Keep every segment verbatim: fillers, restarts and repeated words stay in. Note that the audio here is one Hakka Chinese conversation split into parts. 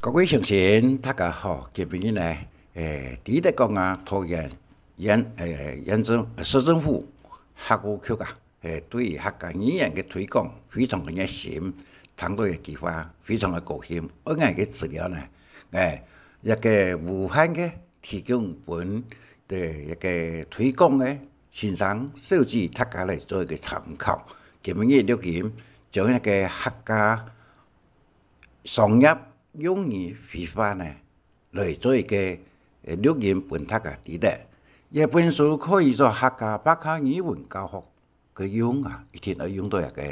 各位鄉親，大家好，今晡日呢，誒，第一个講啊，桃園縣，誒，縣政，呃，市政府客務局啊，誒，對於客家語言个推廣非常个熱心，聽到个計畫非常个高興，恁樣个資料呢，誒，一个無限个提供分个一个推廣个先生小姐大家來做一个參考。今晡日錄音，將一个客家商業用語會話呢，來做一个，呃，錄音分大家知得。這本書可以做客家白話語文教學个用啊，一定愛用到這个。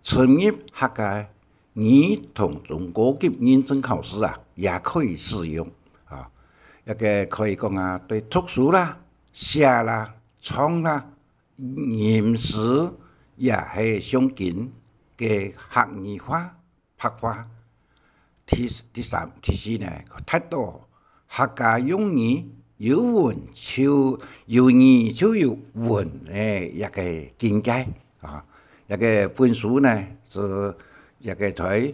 深入客家語同中高級認證考試啊，也可以適用啊。這个可以講啊，對讀書啦、寫啦、唱啦、吟詩，也係相近个客語話、白話。第，第三、第四呢，達到客家用語有文就，有語就有文个一个境界啊。這个本書呢，係這个在，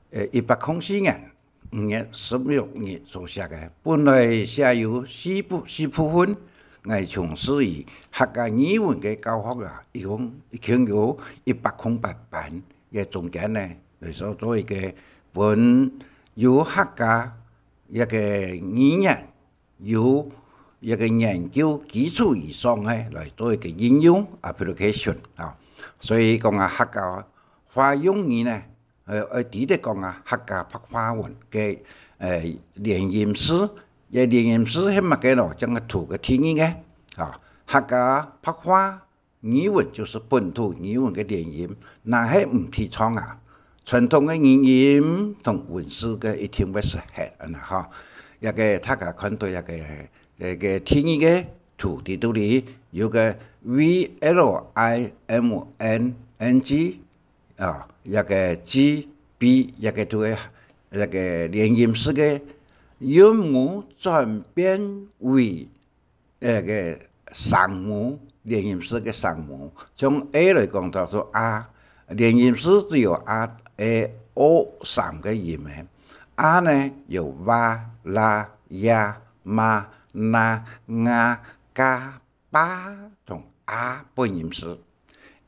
呃，一百空四年五月十六日所寫个。本來寫有四部，四部分，𠊎從事於客家語文个教學啊，一共，一共有一百空八版。這中間呢，來所做一个分有客家一个語言，有一个研究基礎以上个來做一个應用 application 啊。所以講啊，客家話用語呢，呃，呃，第一个講啊，客家白話文个，呃，連音詞。這連音詞係麼个咯？將个圖个定義个啊，客家白話語文就係本土語文个連音，若係毋提倡啊，傳統个語音同文字个一定會失忒，恁樣吼。這个大家看到這个，這个定義个圖底肚裡有个V L I M N N G，啊，這个G B，這个都係這个連音詞个韻母轉變為 呃，个聲母，連音詞个聲母。從A來講到做啊，連音詞只有啊、e、o三个音个。啊呢，有va、la、ya、ma、na、nga、ka、pa同a本音詞。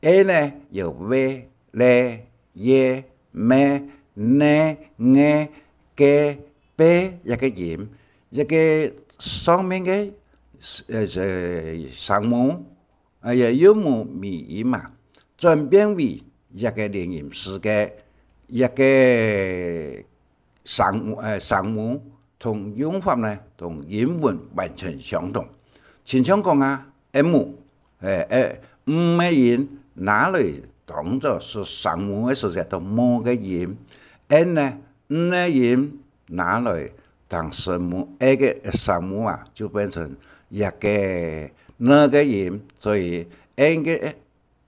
E呢，有ve、le、ye、me、ne、nge、ke、pe這个音，這个上面个，呃，呃，聲母，呃，韻母尾音嘛，轉變為這个連音詞个這个聲母，呃，聲母同用法呢，同英文完全相同。親像講啊，M， 誒，誒，m个音拿來當作係聲母个時節，讀m个音。N呢，n个音拿來當聲母，a个聲母啊，就變成這个n个音。所以n个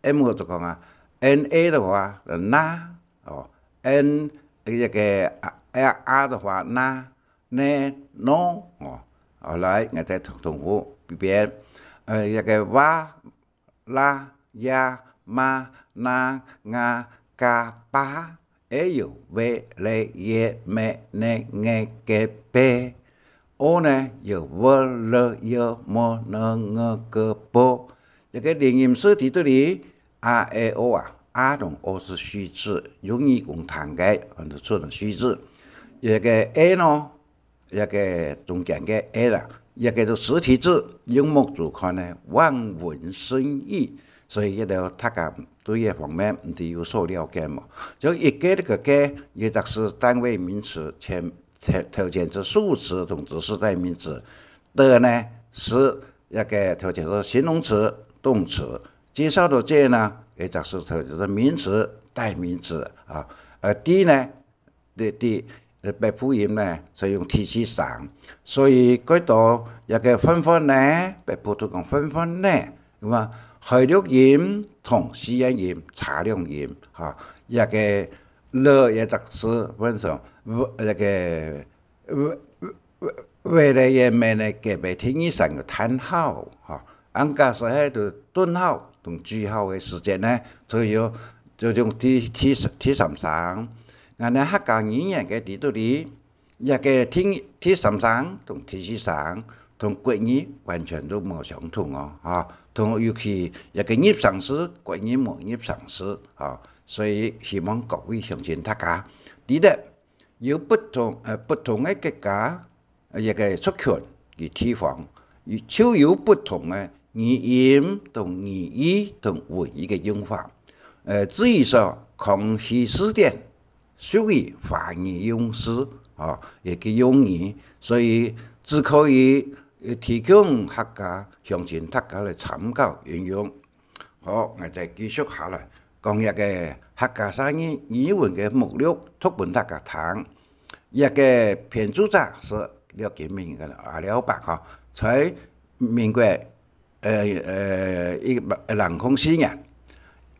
，m就講啊，N A的話，na，哦，N，這个R的話，na， 呢，no，哦。好，來，𠊎再重，重複一遍。呃，這个va、la、ya、ma、na、nga、ka、pa，e有ve、le、ye、me、ne、nge、ke、pe。O呢，有ve、le、ye、mo、ne、nge、ke、po。這个連音詞底肚裡，a、e、o啊，a同o係虛字，用耳公聽个，安到出來虛字。這个e呢， 這个中間个e啦，這个就實體字，用目珠看呢，望文生義，所以這兜大家對這方面毋知有所了解無？就一个這个个，也就係單位名詞，前，頭，頭前係數詞同指示代名詞，的呢，係這个頭前係形容詞、動詞，介紹到這呢，也就係頭前係名詞、代名詞啊，而的呢， 的，的，呃，北部音呢，所以用第四聲。所以，過到這个歡歡呢，北部都講歡歡呢，那麼海陸音同四縣音差兩音，哈，這个了也就係分成，呃，這个，呃，呃，呃，ve、le、ye、me、ne、ke、pe第二聲个嘆號，哈。 恁假使係就頓號同句號个時節呢，就有，就用第，第，第三聲。恁呢客家語言个底肚裡，這个第，第三聲同第四聲同國語完全都無相同哦，哈。同尤其這个入聲字，國語無入聲字，哈。所以希望各位鄉親大家，知得有不同，呃，不同个國家，呃，這个族群个地方，就有不同个語音同語義同文義个用法。呃，至於說康熙字典， 屬於華語用字，哦，也个用語，所以只可以，呃，提供客家鄉親大家來參考運用。好，𠊎再繼續下來，講這个客家三語語文个目錄，讀分大家聽。這个編著者係廖金明个阿廖伯哈，在民國 呃，呃，一，零空四年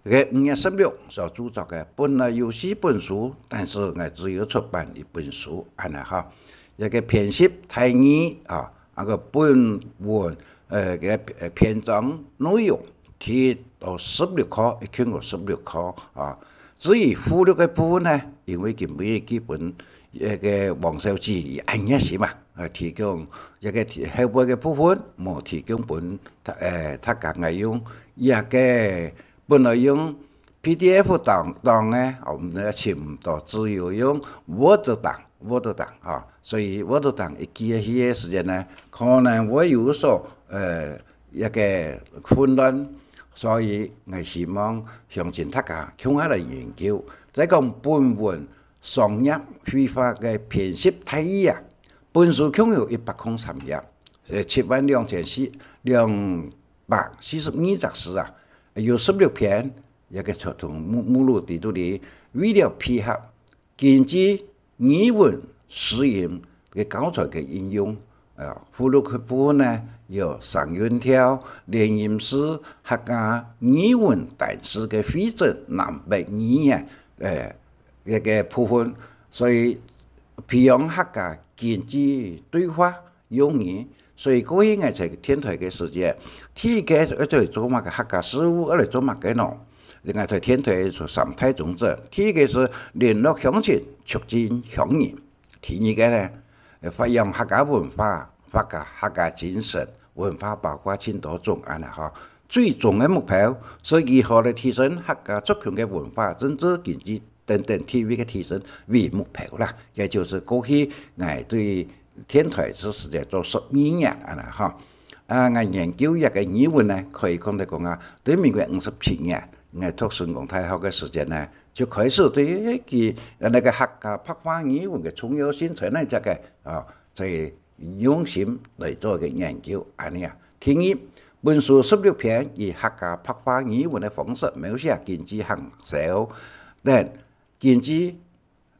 个五月十六所著作个，本來有四本書，但是𠊎只有出版一本書，恁呢哈。這个編輯大意啊，那个本文，呃，个，呃，篇章內容，第一到十六課，一共有十六課啊。至於附錄个部分呢，因為今晡日基本 這个王小姐佢恁熱心啊，呃，提供這个後尾个部分，無提供分，呃，大家愛用。這个本來用P D F檔，檔个，𠊎等尋毋到，只有用Word檔，Word檔啊。所以Word檔一寄去个時間呢，可能會有所，呃，這个混亂，所以𠊎希望鄉親大家共下來研究。再講本文 商業會話个編輯大意啊，本書共有一百空三頁，呃，七萬兩千四，兩百四十二隻字啊，有十六篇，這个就同目，目錄裡肚裡，為了配合經濟、語文、詩吟个教材个應用， 啊，附錄个部分呢，有聲韻調、連音字、客家語文單字个彙整、南北語言，呃，這个部分，所以培養客家經濟對話用語。所以過去𠊎在電台个時節，第一个愛做麼个客家事務，愛來做麼个呢？𠊎在電台做三大宗旨，第一个係聯絡鄉親，促進鄉誼。 第二个呢，呃，發揚客家文化，發揚客家精神，文化包括盡多種恁呢吼。最終个目標，係如何來提升客家族群个文化、政治、經濟等等地位个提升為目標啦。也就係過去𠊎對電台係實在做十二年恁呢吼。啊，𠊎研究這个語文呢，可以講來講啊，對民國五十七年，𠊎讀成功大學个時間呢， 就開始對佢，呃，那个客家白話語文个重要性在哪隻个，啊，所以用心來做一个研究，恁呢啊。第二，本書十六篇以客家白話語文个方式描寫經濟行銷等經濟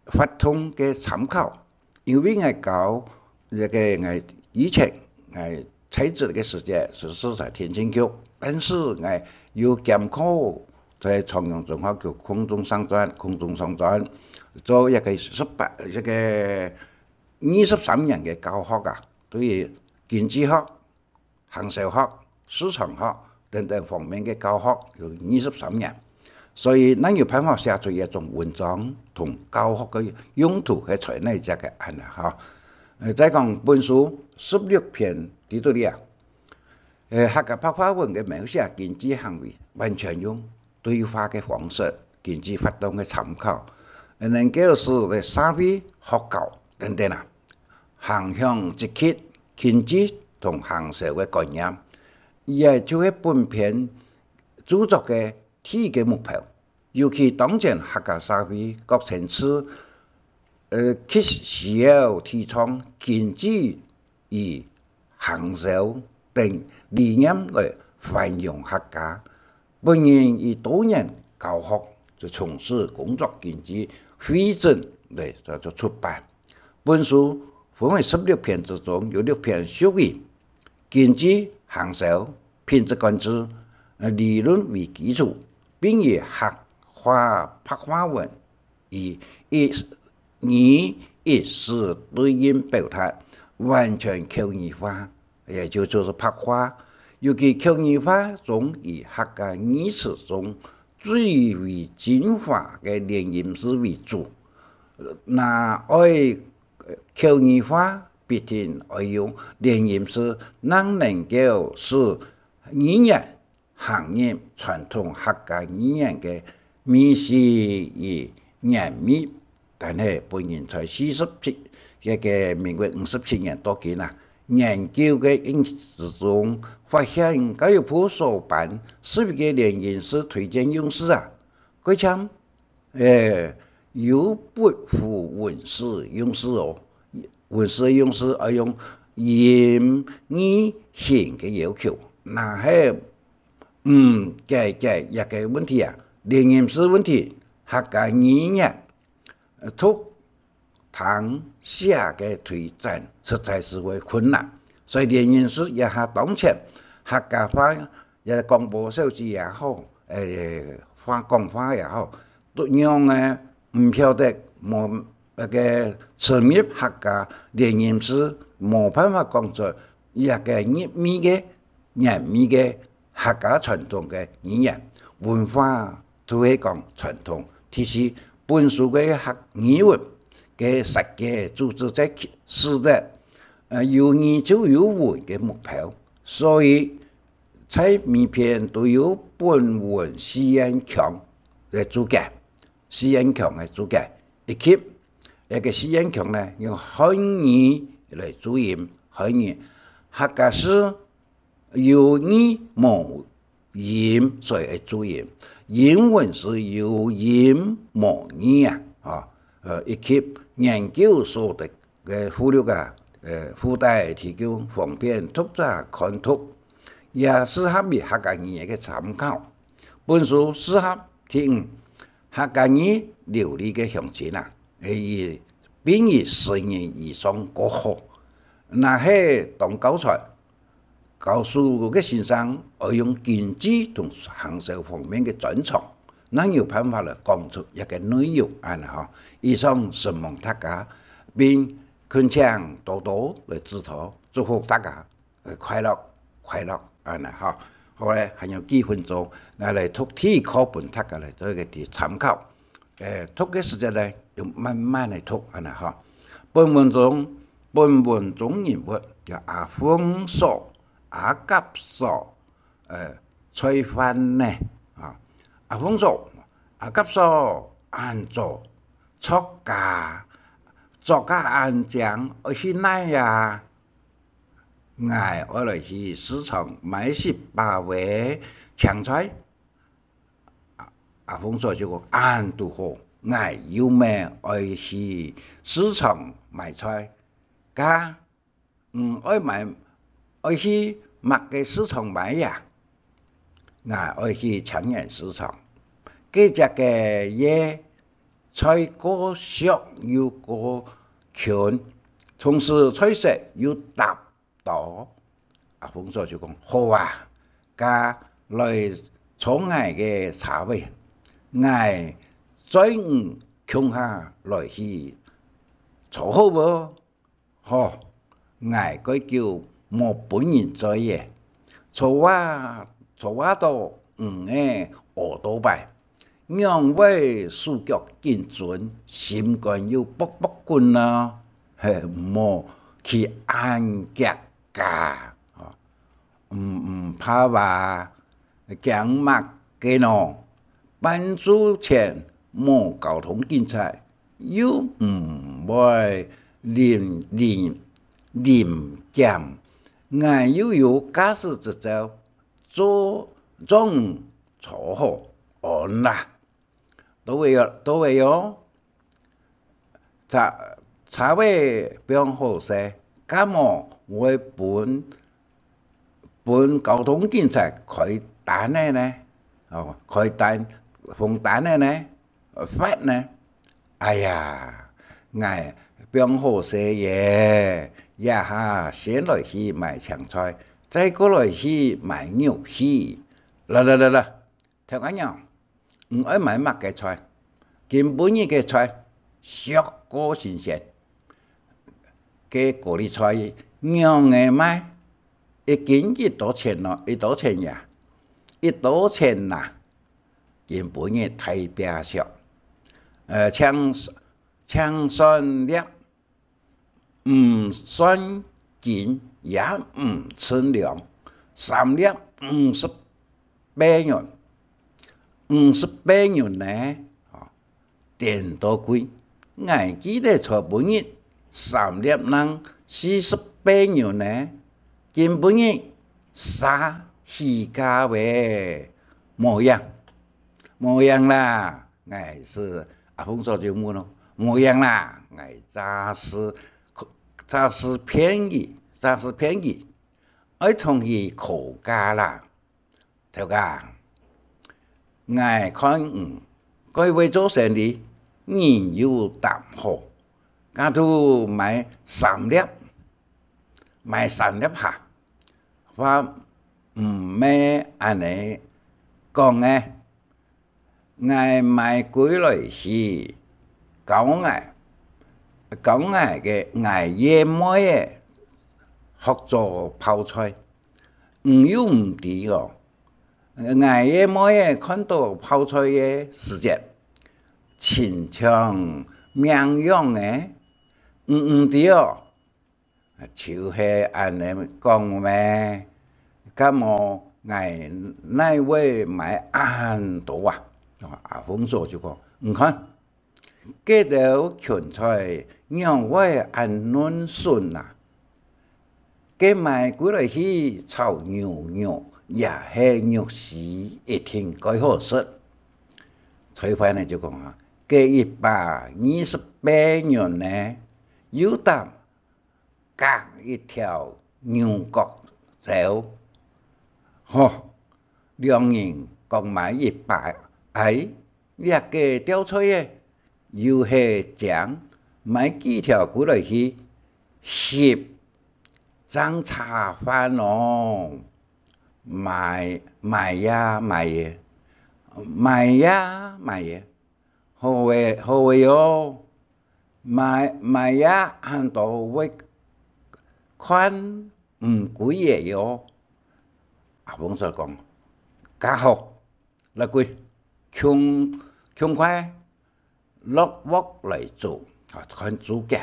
活動个參考。 因為𠊎教這个𠊎以前𠊎在職个時節，係，係在電信局，但是𠊎有兼課在長榮中學个空中商專，空中商專做一个十八，這个二十三年个教學啊，對於經濟學、 行銷學、市場學等等方面个教學有二十三年。所以，𠊎有辦法寫出一種文章同教學个用途係在哪隻个恁呢吼。呃，再講本書十六篇裡肚裡啊，呃，客家白話文个描寫經濟行為，完全用 對話个方式、經濟活動个參考，能夠使得社會、學校等等啊，行向積極經濟同行銷个觀念。這就係本篇著作个第一个目標。尤其當前客家社會各層次，呃，極需要提倡經濟 以行銷等理念來繁榮客家。本人以多年教學就從事工作經濟彙整來做出版。本書分為十六篇之中，有六篇屬於經濟、行銷、品質管制，呃，理論為基礎，並以客話白話文 以一語一字對應表達，完全口語化，也就，就係白話。尤其口語化中以客家語詞中最為精華个連音字為主。若愛，呃，口語化，必定愛用連音字，正能夠使語言行入傳統客家語言个味緒與原味。但係本人在四十七，這个民國五十七年到今啊，研究个因之中，發現教育部所頒十一个連音字推薦用字啊，該項，誒，有不符文字用字哦。文字用字愛用音、義、形个要求，若係毋解決這个問題啊，連音字問題，客家語言，呃，讀、聽、寫个推展實在係會困難。所以連音字這下當前，客家話，也廣播小姐也好，誒，話講話也好，都樣个毋曉得，無，該个深入客家連音字，無辦法講出這个入味个、原味个 客家傳統个語言、文化，都係講傳統。第四，本書个客語文个設計主旨在其，使得，呃，有語就有文个目標。所以，在每篇都有本文四縣腔个註解，四縣腔个註解，以及這个四縣腔呢，用漢語來注音，漢語，客家字 有義無音，所以愛注音。英文字有音無義啊，啊，呃，以及研究所得个附錄啊，呃，附帶提供方便讀者看讀，也適合於客家語言个參考。本書適合第五，客家語流利个鄉親啊，會以，並以十年以上過好。若係當教材， 教書个先生愛用經濟同行銷方面个專長，正有辦法來講出這个內容，恁呢吼。以上承蒙大家，並懇請多多來指導，祝福大家，呃，快樂，快樂，恁呢吼。好咧，還有幾分鐘，𠊎來讀第一課分大家來做一个參考。 誒，讀个時節呢，就慢慢个讀，恁呢吼。本文中，本文中人物有阿鳳嫂、阿甲嫂，呃，菜販呢，啊，阿鳳嫂、阿甲嫂，恁早，著啊，著啊恁靚，愛去哪啊？𠊎愛來去市場買息把仔青菜。 阿鳳嫂就講：「恁堵好，𠊎又乜愛去市場買菜，該你愛買，愛去麼个市場買呀？」「𠊎愛去青年市場，該隻个葉菜過俗又過近，同時菜色又搭 多。」阿鳳嫂就講：「好啊，該來坐𠊎个車仔，𠊎載你共下來去坐好無？」「好，𠊎蓋久無分人載咧，坐啊，坐啊到你个奧多拜， 仰會手腳緊顫，心肝又噗噗滾呢？嘿，毋好去恁遽啊！」哦，毋，毋怕啊，驚麼个呢？辦事前無交通警察，又毋會臨，臨，臨檢，𠊎又有駕駛執照，做，總坐好安啦。 「到位哦，到位哦。」車，車仔放好勢，該無會分，分交通警察開單仔呢？哦，開單，紅單仔呢？罰呢？「哎呀，𠊎放好勢咧，這下先來去買青菜，再過來去買肉去。來來來來， 頭家娘，你愛買麼个菜？今晡日个菜，俗過新鮮。該高麗菜仰仔賣？一斤幾多錢呢？幾多錢呀？」「幾多錢啊？今晡日大拚俗。」「呃，淨，淨算粒，毋算斤，也毋秤量，三粒五十八銀，五十八銀呢，啊， 顛倒貴。𠊎記得昨晡日三粒正四十八銀呢，今晡日煞起價咧。無影，無影啦！」𠊎就，阿鳳嫂就問囉：「無影啦！」𠊎詐死，詐死騙佢，詐死騙佢，愛同佢討價啦。 「頭家，𠊎看你蓋會做生理，人又膽好，該就買三粒，買三粒下。」「話毋係恁呢講个，𠊎買歸來去，教𠊎，教𠊎个𠊎个妹仔學做泡菜。」 「你又毋知哦，𠊎个妹仔看著泡菜个時節，親像命樣个，你毋知哦。」「就係恁呢講咩？該無𠊎哪會買恁多啊？」阿鳳嫂就講：「你看， 該兜芹菜仰會恁嫩筍啊？該買歸來去炒牛肉，也係肉絲，一定蓋好食。」菜販仔就講啊：「該一把二十八銀呢，又當 隔一條牛角走。」「吼，兩人各買一把，哎，這个吊菜仔又係靚，買幾條歸來去翕，正差飯哦。」「買，買呀，買耶，買呀，買耶，好欸，好欸喲。 買，買呀恁多會看毋貴仔喲。」阿鳳嫂講：「該好，來歸，共，共下落鑊來煮。」啊，看豬腳。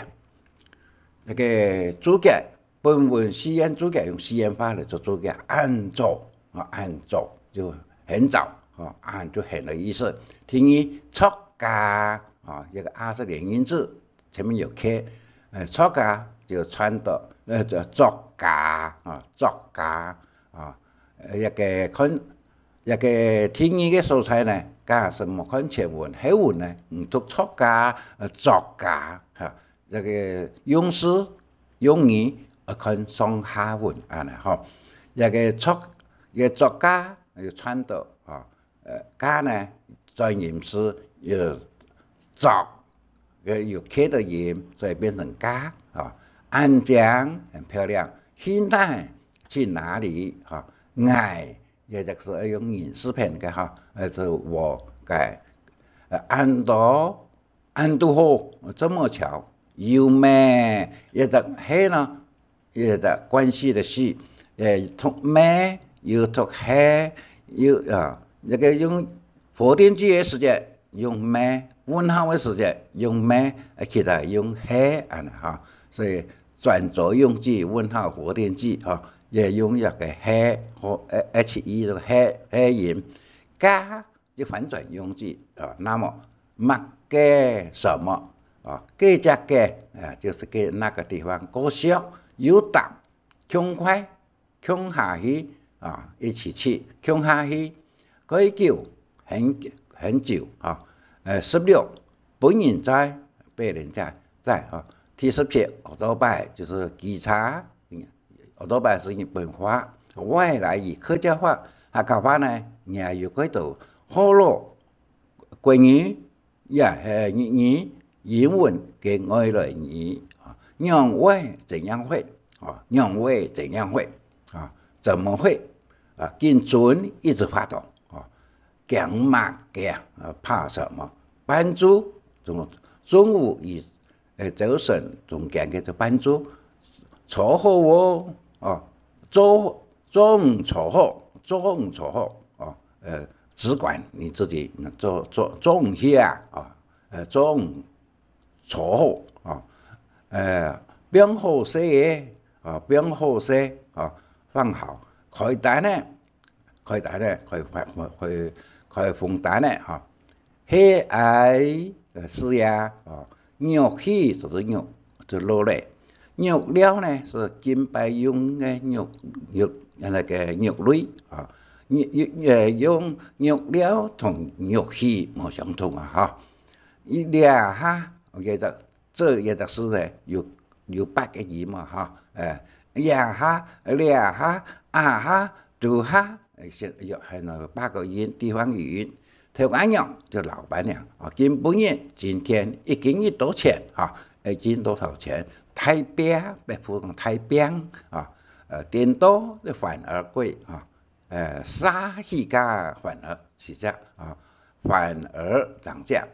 該个豬腳，本文四縣豬腳用四縣話來做豬腳，恁早，啊，恁早，就很早，啊，恁就很个意思。第二，作家，啊，這个a字連音字， 前面有k，呃，作家就穿著，呃，作，作家，啊，作家，啊，呃，這个看，這个第二个所在呢，假使無看前文、後文呢，你讀作家，呃，作家，哈，這个用字、用語，呃，看上下文恁呢，吼。這个作，這个作家，呃，穿著，啊， 呃，家呢，轉音字有作，呃，有k的音，所以變成家，啊。恁靚，很漂亮。去哪？去哪裡？哈，𠊎，也就是愛用人字邊个哈，呃，就我个。呃，恁多，恁堵好，這麼巧，有咩？也就係呢， 也个關係个係，誒，讀咩，又讀係，又，啊，這个用否定句个時節用咩，問號个時節用咩，啊，其他用係，恁呢哈。所以轉折用句，問號、否定句，哈，也用這个係，或，呃，H E个係，係音。家 就反轉用句，啊，那麼，麼个什麼，啊，該隻个，啊，就是該那個地方，過熟，有膽，共下，共下去，啊，一起去，共下去，蓋久，很，很久，啊，呃，十六，分人載，別人載，載，啊，第十七，奧多拜，就是機車， 奧多拜係日本話，外來語、客家話、客家話呢，也有幾多學了國語，也係日語、英文个外來語，啊，仰會怎樣會，啊，仰會怎樣會，啊，怎麼會，啊，緊準一直發動，啊，驚麼个，啊，怕什麼，半晝，中，中午以 誒，朝晨中間个就半晝，坐好哦，哦，坐，坐毋坐好，坐毋坐好，哦，呃，只管你自己，嗯，坐，坐，坐毋歇啊，哦，呃，坐毋坐好，哦，呃，放好勢个，啊，放好勢，啊，放好。開單个，開單个，開，開，開，開紅單个，哈。係，呃，係啊，哦，玉器就是玉，就落來。玉料呢，係今擺用个玉，玉，那個玉類，啊。玉，玉，呃，用玉料同玉器無相同啊，哈。這下，OK，這，這个字呢，有，有八个音嘛，哈。呃，這下，這下，啊下，都下，呃，係，有，還有八个音，地方語音。頭家娘就老闆娘，啊，今晡日，今天，一斤幾多錢，哈，一斤多少錢？大餅，北部講大餅，啊，呃，顛倒就反而貴，啊。 呃，沙起價反而起價，啊，反而漲價。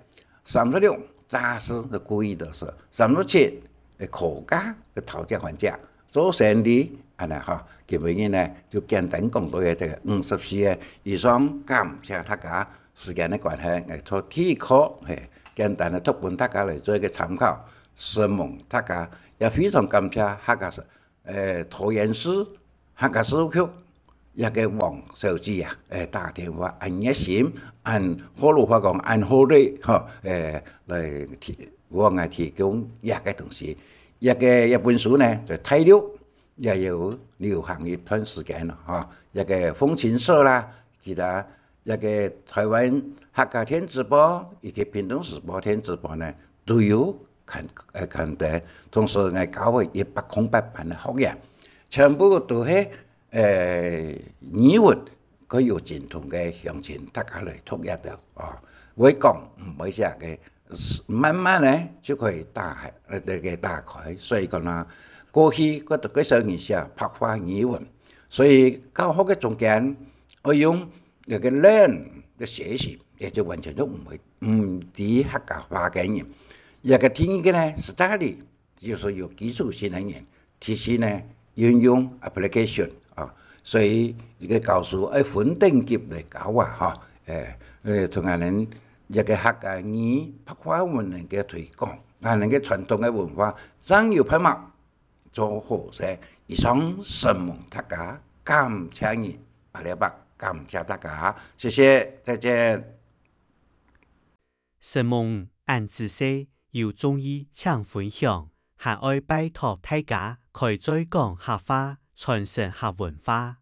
三十六，詐尸个故意个事。三十七，呃，口價个討價還價。做生理，恁呢哈，今晡日呢，就簡單講到這个五十四个以上，感謝大家時間个關係，𠊎做第一課，嘿，簡單个讀分大家來做一个參考，承蒙大家，也非常感謝客家，呃，桃園市 客家事務局，這个王小姐啊，誒，打電話恁熱心，恁，學老話講，恁好禮，吼，誒，來提，為𠊎提供這个東西。這个，這本書呢，在大陸也有流行一段時間了，吼。這个風琴社啦，其他這个台灣客家電子報以及屏東時報電子報呢，都有刊，呃，刊登。同時，𠊎教會一百空八班个學員，全部都係 呃，語文，佢有精通个鄉親，大家來讀這个，哦。會講，毋會寫个，慢慢呢，就可以打開，呃，這个打開。所以講啊，過去，𠊎，𠊎少年寫白話語文，所以教學个中間，愛用這个learn个學習，也就完全都毋會，毋知客家話个人。這个第二个呢，study， 就是有基礎性个人，第四呢，運用application啊，所以這个教書愛分等級來教啊，哈，誒，呃，同𠊎等這个客家語白話文个推廣，𠊎等个傳統个文化，正有盼望做好勢。以上承蒙大家，感謝你，阿里阿伯，感謝大家，謝謝，再見。承蒙恁仔細，有中意請分享，還愛拜託大家開嘴講客話，傳承客文化。